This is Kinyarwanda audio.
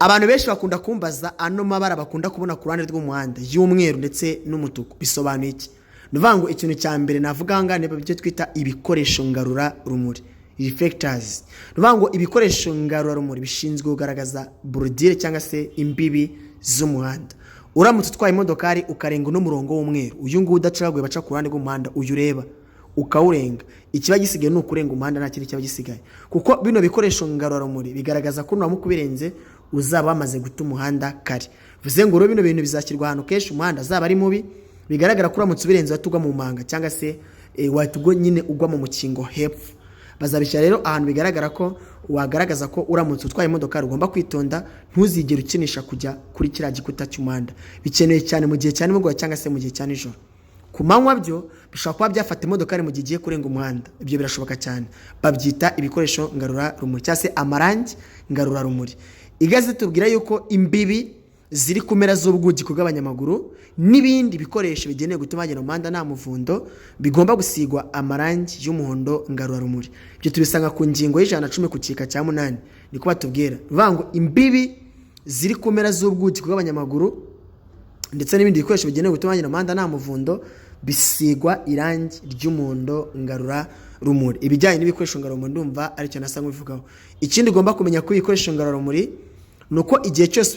Abantu benshi bakunda kumbaza ano mabara bakunda kubona ku ruhande rw'umuhanda y'umweru ndetse n'umutuku, bisobanuye iki? Ni ukuvuga ngo ikintu cya mbere navuga aha ngaha ni ibyo twita ibikoresho ngarurarumuri, reflectors. Ni ukuvuga ngo ibikoresho ngarurarumuri bishinzwe kugaragaza bordure cyangwa se imbibi z'umuhanda. Uramutse utwaye imodokari ukarenga uno murongo w'umweru, uyu nguyu udacagaguye baca ku ruhande rw'umuhanda, uyu ureba ukawurenga, ikiba gisigaye ni ukurenga umuhanda, nta kindi kiba gisigaye, kuko bino bikoresho ngarurarumuri bigaragaza ko nuramuka ubirenze uzaba wamaze guta umuhanda kare. Bivuze ngo rero bino bintu bizashyirwa ahantu kenshi umuhanda azaba ari mubi, bigaragara ko uramutse ubirenze wahita ugwa mu manga cyangwa se wahita ugwa nyine, ugwa mu mukingo hepfo. Bazabishyira rero ahantu bigaragara ko wagaragaza ko uramutse utwaye imodoka ugomba kwitonda, ntuzigere ukinisha kujya kuri kiriya gikuta cy'umuhanda. Bikenewe cyane mu gihe cya nimugoroba cyangwa se mu gihe cya nijoro. Ku manywa byo bishobora kuba byafata imodokari mu gihe igiye kurenga umuhanda, ibyo birashoboka cyane. Babyita ibikoresho ngarurarumuri cyangwa se amarangi ngarurarumuri. Igazeti tubwira yuko imbibi ziri ku mpera z'ubwugiko bw'abanyamaguru n'ibindi bikoresho bigenewe gutuma bagenda mu muhanda nta muvundo bigomba gusigwa amarangi y'umuhondo ngarurarumuri. Ibyo tubisanga ku ngingo ya 110 ku gika cya 8, niko batubwira. Bivuga ngo imbibi ziri ku mpera z'ubwugiko bw'abanyamaguru ndetse n'ibindi bikoresho bigenewe gutuma bagenda mu muhanda nta muvundo bisigwa irangi ry'umuhondo ngarurarumuri. Ibijyanye n'ibikoresho ngarurarumuri ndumva aricyo nasa nk'ubivugaho. Ikindi ugomba kumenya kuri ibikoresho ngarurarumuri ni uko igihe cyose